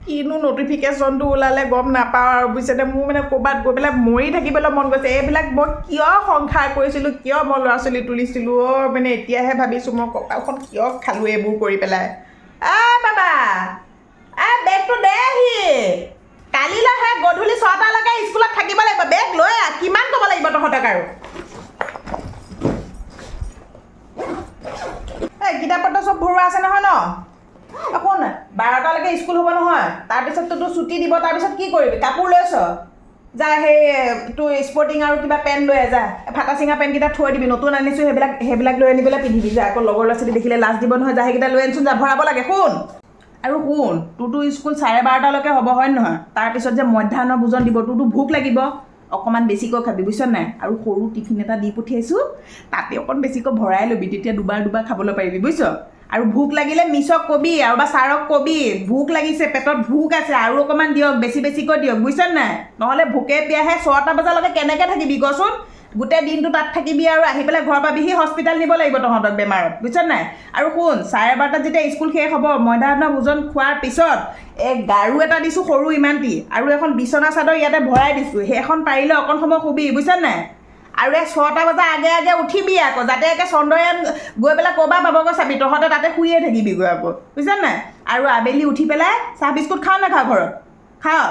কিনো নটিফিকেশ্যনটো ওলালে গম নাপাওঁ আৰু, বুজিছেনে? মোৰ মানে ক'ৰবাত গৈ পেলাই মৰি থাকিবলৈ মন গৈছে। এইবিলাক মই কিয় সংসাৰ কৰিছিলোঁ, কিয় মই ল'ৰা ছোৱালী তুলিছিলোঁ অ'? মানে এতিয়াহে ভাবিছোঁ মই কপালখন কিয় খালোঁ এইবোৰ কৰি পেলাই। আ বাবা, আ বেগটো দে আহি। কালিলৈহে গধূলি 6টালৈকে স্কুলত থাকিব লাগিব। বেগ লৈ আহ, কিমান ক'ব লাগিব তহঁতক আৰু? এই কিতাপ পত্ৰ চব ভৰোৱা আছে নহয় ন? শুন, 12টালৈকে স্কুল হ'ব নহয়, তাৰপিছততো তোৰ ছুটি দিব। তাৰপিছত কি কৰিবি? কাপোৰ লৈছ? যা, সেই তোৰ স্পৰ্টিং আৰু কিবা পেণ্ট লৈ আহ, যা। ফটা চিঙা পেণ্টকেইটা থৈ দিবি, নতুন আনিছোঁ সেইবিলাক। সেইবিলাক লৈ আনি পেলাই পিন্ধিবি, যা। আকৌ লগৰ ল'ৰা ছোৱালী দেখিলে লাজ দিব নহয়। যা, সেইকেইটা লৈ আনচোন, যা। ভৰাব লাগে। শুন, আৰু শুন, তোৰতো স্কুল 12:30টালৈকে হ'ব, হয় নহয়? তাৰপিছত যে মধ্যাহ্ন ভোজন দিব, তোৰতো ভোক লাগিব, অকণমান বেছিকৈ খাবি, বুজিছ নাই? আৰু সৰু টিফিন এটা দি পঠিয়াইছোঁ, তাতে অকণ বেছিকৈ ভৰাই ল'বি, তেতিয়া দুবাৰ দুবাৰ খাবলৈ পাৰিবি, বুজিছ? আৰু ভোক লাগিলে মিছক কবি আৰু বা ছাৰক কবি, ভোক লাগিছে, পেটত ভোক আছে, আৰু অকণমান দিয়ক, বেছি বেছিকৈ দিয়ক, বুজিছ নাই? নহ'লে ভোকে পিয়াহে 6টা বজালৈকে কেনেকৈ থাকিবি কচোন? গোটেই দিনটো তাত থাকিবি আৰু আহি পেলাই ঘৰ পাবিহি, হস্পিটেল নিব লাগিব তহঁতক বেমাৰত, বুজিছ নাই? আৰু শুন, 12:30টাত যেতিয়া স্কুল শেষ হ'ব, মধ্যাহ্ন ভোজন খোৱাৰ পিছত এই গাৰু এটা দিছোঁ সৰু ইমানটি, আৰু এখন বিচনা চাদৰ ইয়াতে ভৰাই দিছোঁ, সেইখন পাৰিলে অকণ সময় শুবি, বুজিছ নাই? আৰু এই 6টা বজাৰ আগে আগে উঠিবি আকৌ, যাতে একে চন্দ্ৰয়ান গৈ পেলাই ক'ৰবাত পাবগৈ চাবি, তহঁতে তাতে শুইয়ে থাকিবিগৈ আকৌ, বুজিছ নাই? আৰু আবেলি উঠি পেলাই চাহ বিস্কুট খাওঁ নাখাওঁ ঘৰত? খাওঁ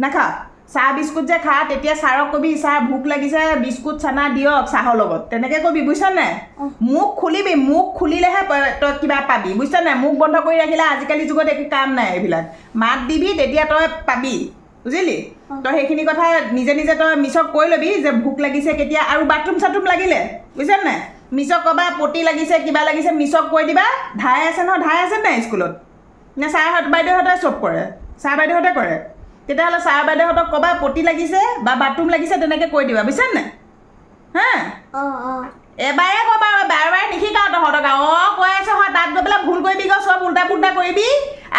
নাখাওঁ? চাহ বিস্কুট যে খা, তেতিয়া ছাৰক কবি, ছাৰ ভোক লাগিছে, বিস্কুট চানা দিয়ক চাহৰ লগত, তেনেকৈ কবি, বুজিছ নাই? মুখ খুলিবি, মুখ খুলিলেহে তই কিবা পাবি, বুজিছ নাই? মুখ বন্ধ কৰি ৰাখিলে আজিকালি যুগত একো কাম নাই এইবিলাক। মাত দিবি, তেতিয়া তই পাবি, বুজিলি? তই সেইখিনি কথা নিজে নিজে তই মিছক কৈ ল'বি যে ভোক লাগিছে কেতিয়া, আৰু বাথৰুম চাথৰুম লাগিলে, বুজিছ নাই? মিছক ক'বা, পটি লাগিছে, কিবা লাগিছে, মিছক কৈ দিবা। ধাই আছে নহয়, ধাই আছে নাই স্কুলত? নে ছাৰহঁত বাইদেউহঁতে চব কৰে? ছাৰ বাইদেউহঁতে কৰে। তেতিয়াহ'লে ছাৰ বাইদেউহঁতক ক'বা, পটি লাগিছে বা বাথৰুম লাগিছে, তেনেকৈ কৈ দিবা, বুজিছা নাই? হা? অঁ। এবাৰে ক'বা আৰু বাৰে বাৰে নিশিকাওঁ তহঁতক আৰু। অঁ কৈ আছ হয়, তাত গৈ পেলাই ভুল কৰিবি গৈ, চব উল্টা পুল্টা কৰিবি,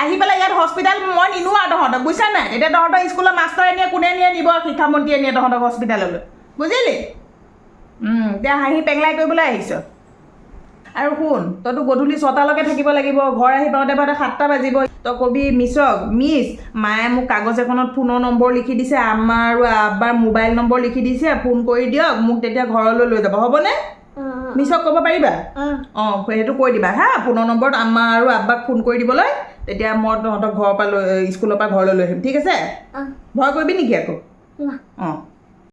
আহি পেলাই ইয়াত হস্পিটেল মই নিনো আৰু তহঁতক, বুজিছা নাই? তেতিয়া তহঁতৰ স্কুলৰ মাষ্টৰে নিয়ে, কোনে নিয়ে নিব, শিক্ষামন্ত্ৰীয়ে নিয়ে তহঁতক হস্পিটেললৈ, বুজিলি? এতিয়া হাঁহি পেংলাই কৰিবলৈ আহিছ। আৰু শুন, তইতো গধূলি 6টালৈকে থাকিব লাগিব, ঘৰ আহি পাওঁতে পাওঁতে 7টা বাজিব। তই কবি মিছক, মিছ মায়ে মোক কাগজ এখনত ফোনৰ নম্বৰ লিখি দিছে, আম্মা আৰু আব্বাৰ মোবাইল নম্বৰ লিখি দিছে, ফোন কৰি দিয়ক মোক, তেতিয়া ঘৰলৈ লৈ যাব, হ'বনে? অঁ। মিছক ক'ব পাৰিবা? অঁ। অঁ, সেইটো কৈ দিবা হা, ফোনৰ নম্বৰত আম্মা আৰু আব্বাক ফোন কৰি দিবলৈ, তেতিয়া মই তহঁতক ঘৰৰ পৰা লৈ, স্কুলৰ পৰা ঘৰলৈ লৈ আহিম, ঠিক আছে? অঁ। ভয় কৰিবি নেকি আকৌ? না। অঁ।